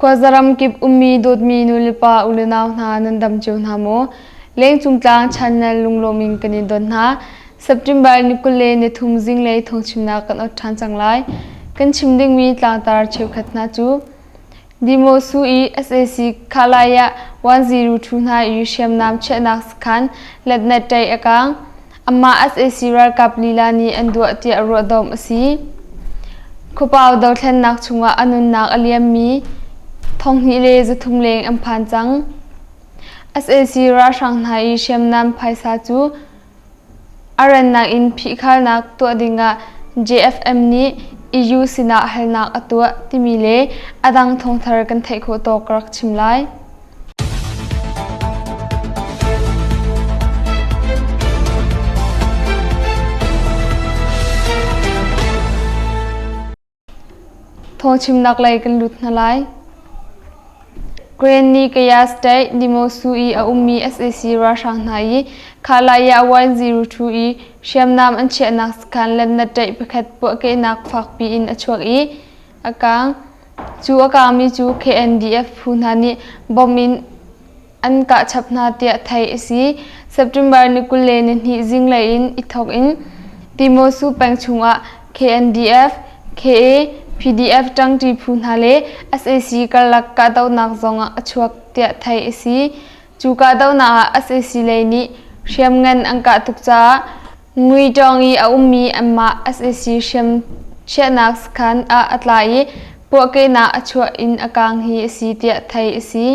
Khuazaram kip ummi dawtmi nulepa ulenau hna nan dam cio hna maw? Lengcung tlang channel lunglawm in kan in don hna. September ni 23 zinglei thawngchimnak kan ot ṭhan cang lai. Kan chim dingmi tlangtar cheukhat hna cu Dimosu i sac Khalaya 102 hna i hriamnam chiahnak sakhan letnet ṭei a kaang. Amah sac ralkap lila nih an duah tiah ruahdawm a si. Khuapau dothlennak chungah a nunnak a liammi thonghnih le 300 leng an phan cang. Sac ralhrang hna i hriamnam phaisa cu a rannak in phihkhalnak tuah dingah JFM nih EU sinah halnak a tuah timi le a dang thawngthar kan theih khawh tawk ka rak chim lai. Thawngchimnak lei kan lut hna lai. Granny Kaya State Dimosu i a ummi sac ralhrang hna i Khalaya 102 i hriamnam an chiahnak sakhan letnat-ṭaih pakhat puahkehnak fakpi in a chuak i a kaang. Cu a kaangmi cu KNDF phu hna nih bomb in an kah chap hna tiah theih a si. September ni 22 zinglei in i thawk in Timosu peng chungah KNDF, KA, PDF ṭangṭi phu hna le sac karlak kahdohnak zongah a chuak tiah theih a si. Cu kahdohnak ah sac lei nih hriamngan an kah tuk caah Nguitawng i a ummi anmah sac hriam chiahnak sakhan ah a tla i puahkehnak a chuah in a kaang hi a si tiah theih a si.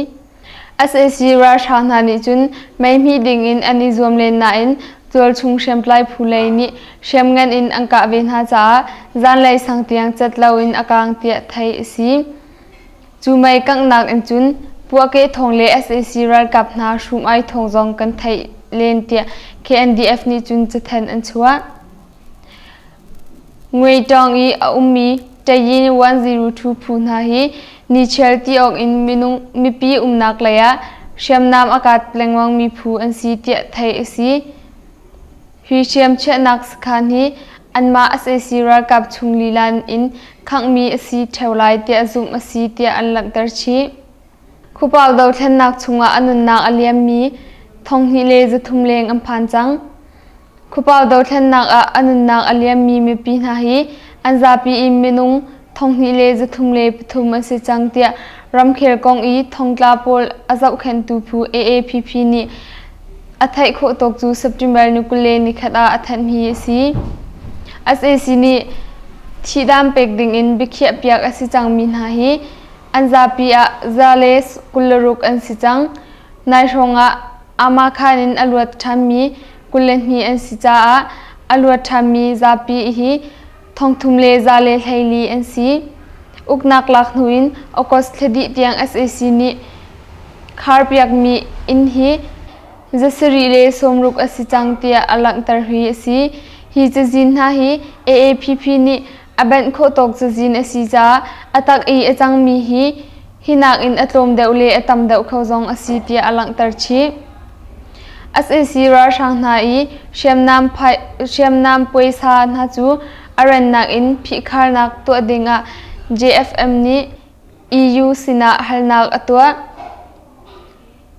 Sac ralhrang hna nih cun mei hmih dingin an i zuam len nain tualchung hriamtlai phu lei nih hriamngan in an kah ve hna caah zanlei sang tiang cat loin a kaang tiah theih a si. Cu mei kanghnak in cun puahkeh thawng le sac ralkap hna hrum-ai thawng zong kan theih len tiah KNDF nih cun cathanh an chuah. Nguitawng i a ummi Tayin 102 phu hna hi nichial ti awk in minung mipi umnak lei ah hriamnam a kat lengmangmi phu an si tiah theih a si. Hi hriam chiahnak sakhan hi anmah sac ralkap chung lila in khanghmi a si ṭheo lai tiah zumh a si tiah an langhter chih. Khuapau dothlennak chungah a nunnak a liammi 2,300 le 300 leng an phan cang. Khuapau dothlennak ah a nunnak a liammi mipi hna hi an zapi in minung 2,000 le 303 an si cang tiah ramkhel kong i thongtla pawl a zohkhenhtu phu AAPP nih a theih khawh tawk cu September ni 21 ah a thanh hi a si. Sac nih thihdan pek dingin biakhiah piak a si cangmi hna hi an zapi ah 126 an si cang. Nai hrawng ah Amakhan in a luat ṭhanmi 22 an si caah a luat ṭhanmi zapi hi 3,000 le 114 an si. Uknak lak hnu in August thla dih tiang sac nih kharpiakmi inn hi 7 le 60 a si cang tiah a langhter hi a si. Hi cazin hna hi AAPP nih a benh khawh tawk cazin a si caah a tak i a cangmi hi hi nakin a tlawm deuh le a tam deuh kho zong a si tiah a langhter chih. Sac ralhrang hna i hriamnam, hriamnam puaisa hna cu a rannak in phihkharnak tuah dingah JFM nih EU sinah halnak a tuah.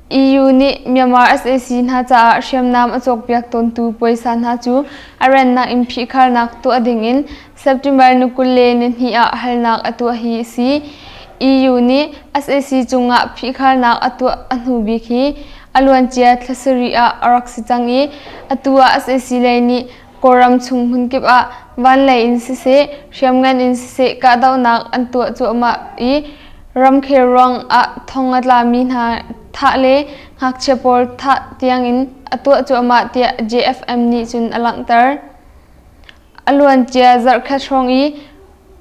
EU nih Myanmar sac hna caah hriamnam a cawkpiak tawntu puaisa hna cu a rannak in phihkharnak tuah dingin September ni 22 ah halnak a tuah hi a si. EU nih sac cungah phihkharnak a tuah a hnu bik hi a luancia thla sarih ah a rak si cang i atu ah sac lei nih Kawlram chung hmunkip ah vanlei in siseh, hriamngan in siseh kahdohnak an tuah cuahmah i ramkhel ruang ah thong a tlami hna thah le ngakchia pawl thah tiangin a tuah cuahmah tiah JFM nih cun a langhter. A luancia zarhkhat hrawng i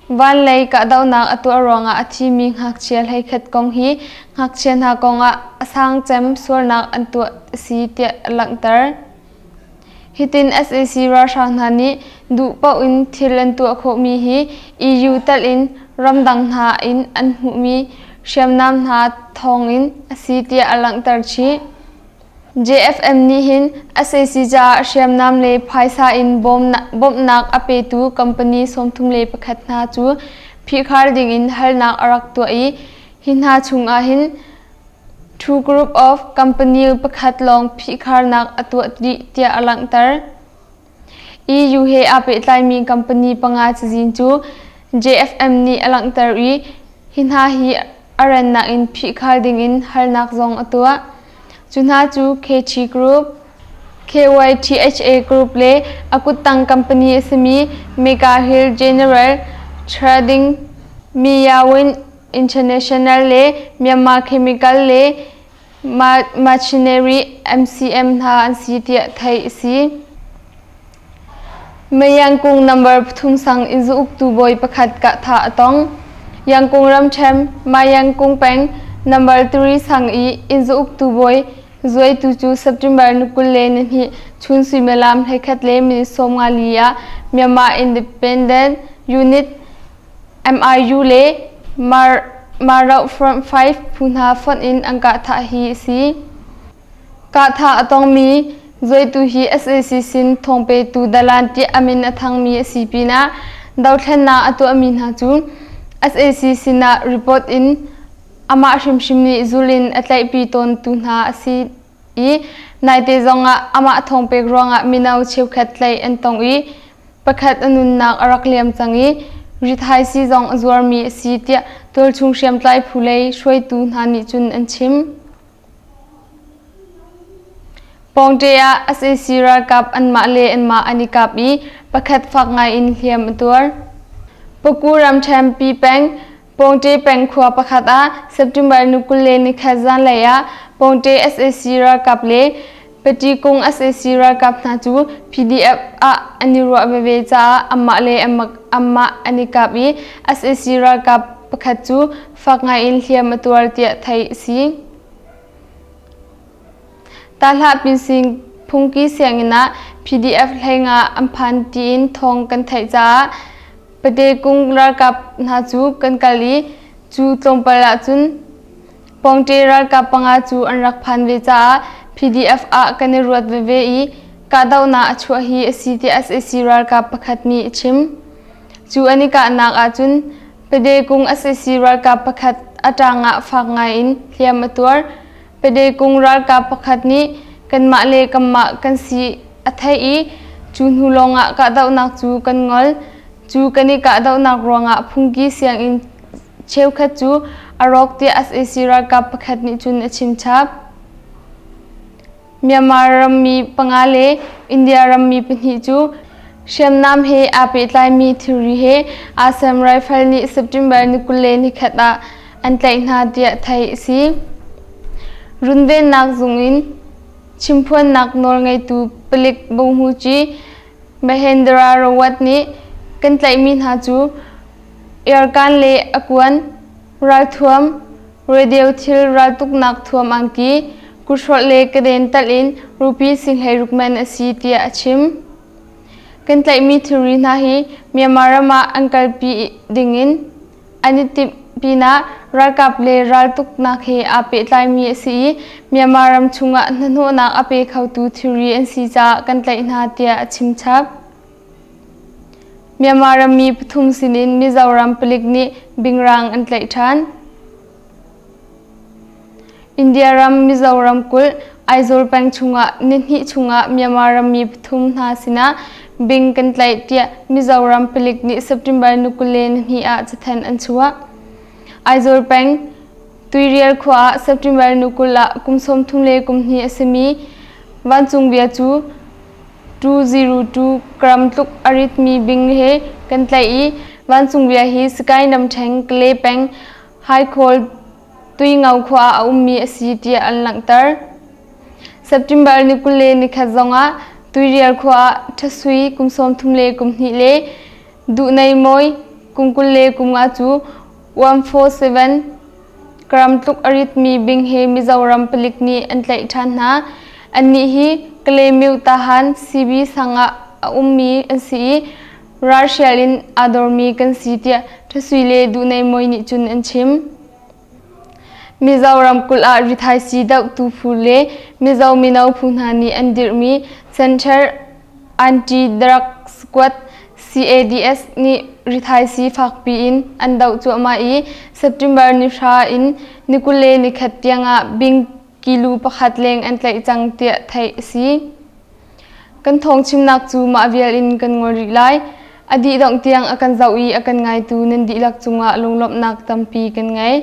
vanlei kahdohnak a tuah ruangah a thimi ngakchia hleikhat kong hi ngakchia hna kongah a sang cem sualnak an tuah a si tiah a langhter. Hitin sac ralhrang hna nih duh paoh in thil an tuah khawhmi hi EU telh in ramdang hna in an hmuhmi hriamnam hna thawngin a si tiah a langhter chih. JFM nih hin sac caah hriamnam le phaisa in bawmhnak a petu company 31 hna cu phihkhar dingin halnak a rak tuah i. Hi hna chung ahhin Two Group of Company pakhat lawng phihkharnak a tuah dih tiah a langhter. EU he aa pehtlaimi company panga cazin cu JFM nih a langhter i hi hna hi a rannak in phihkhar dingin halnak zong a tuah. Cu hna cu KT Group, KYTHA Group le a kuttang company a simi Mega Hill General Trading Miyawin International le Myanmar Chemical le Machinery MCM hna an si tiah theih a si. Mayangkung number pathum sang in zu-uktu bawi pakhat kahthah a tong. Yangkung ramṭhen Mayangkung peng number 3 sang i inn zu-uktu bawi zuaitu cu September ni 22 chun suimilam 11 le minute 54 ah Myanmar Independent Unit MIU le Marauh Front 5 phu hna fonh in an kahthah hi a si. Kahthah a tongmi zuaitu hi sac sin thawngpetu dalan tiah a min a thangmi a si pinah dothlennak a tuahmi hna cu sac sinah report in amah hrimhrim nih zul in a tlaihpi tawntu hna a si i naite zongah amah thawngpek ruangah mino cheukhat tlaih an tong i pakhat a nunnak a rak liam cang i rithaisii zong a zuarmi a si tiah tualchung hriamtlai phu lei hruaitu hna nih cun an chim. Pawngṭe ah sac ralkap anmah le anmah an i kap i pakhat fak ngai in hliam a tuar. Paku ramṭhen Pi peng Pawngṭe peng khua pakhat ah September ni 21 zanlei ah Pawngṭe sac ralkap le Patikung sac ralkap hna cu PDF ah an i ruah veve caah anmah le anmah an i kap i sac ralkap pakhat cu fak ngai in hliam a tuar tiah theih a si. Tahhlah Pinsing phungki sianginn ah PDF hleinga an phan tiin thawng kan theih caah Patekung ralkap hna cu kan kal i cu tlawmpal ahcun Pawngṭe ralkap panga cu an rak phan ve caah PDF ah kan i ruat veve i kahdohnak a chuah hi a si tiah sac ralkap pakhat nih a chim. Cu an i kahnak ahcun Pedekung sac ralkap pakhat a ṭang ah fak ngai in hliam a tuar. Pedekung ralkap pakhat nih kanmah le kanmah kan si a theih i cu hnu lawngah kahdohnak cu kan ngol. Cu kan i kahdohnak ruangah phungki sianginn cheukhat cu a rawk tiah sac ralkap pakhat nih cun a chim chap. Myanmar rammi panga le India rammi pahnih cu hriamnam he aa pehtlaimi thilri he Assam Rifle nih September ni 21 ah an tlaih hna tiah theih a si. Runvennak zung in chimphuannak nawlngeitu palik bohmuci Mahendra Rawat nih kan tlaihmi hna cu Airgun le a kuan, ralthuam, radio thil raltuknak thuam angki, kuthrolh le keden talh in rupee sing 16 man a si tiah a chim. Kan tlaihmi thilri hna hi Myanmar ram ah an kalpi dingin an i timh pinah ralkap le raltuknak he aa pehtlaimi a si i Myanmar ram chungah hnahnawhnak a pe khotu thilri an si caah kan tlaih hna tiah a chim chap. Myanmar rammi pathum sinin Mizoram palik nih bingrang an tlaih ṭhan. India ram Mizoram kulh Aizawl peng chungah nihnih chungah Myanmar rammi pathum hna sinah bing kan tlaih tiah Mizoram palik nih September ni 22 ah cathanh an chuah. Aizawl peng Tuirial khua ah September ni 20 ah kum 32 a simi vancung bia cu 202 gram tluk a ritmi bing he kan tlaih i vancung bia hi Sakae ramṭhen Kale peng Haikhawl Tuingau khua ah a ummi a si tiah an langhter. September ni 21 zongah Tuirial khua ah Ṭhasui kum 32 le Duhnei Mawi kum 25 cu 147 Gram tluk a ritmi bing he Mizoram palik nih an tlaih ṭhan hna. Annih hi Kalaymyo Tahan CB sang ah a ummi an si i ralhrial in aa dormi kan si tiah Ṭhasui le Duhnei Mawi nih cun an chim. Mizo ramkulh ah rithaisii dohtu phu le Mizo mino phu hna nih an dirhmi Center Anti-Drug Squad C. CADS nih rithaisii fakpi in an doh cuahmah i September ni hra in ni 21 tiangah bing kilu pakhat leng an tlaih cang tiah theih a si. Kan thawngchimnak cu mah vial in kan ngol rih lai. A dihdongh tiang a kan zoh i a kan ngaitu nan dihlak cungah lunglawmhnak tampi kan ngei.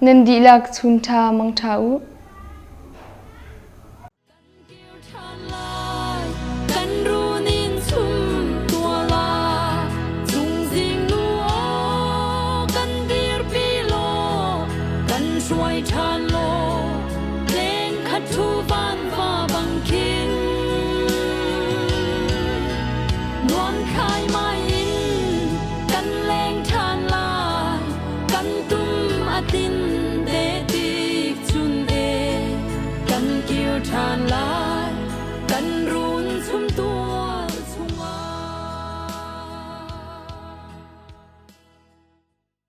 Nan dihlak chun ṭha mang ṭha u.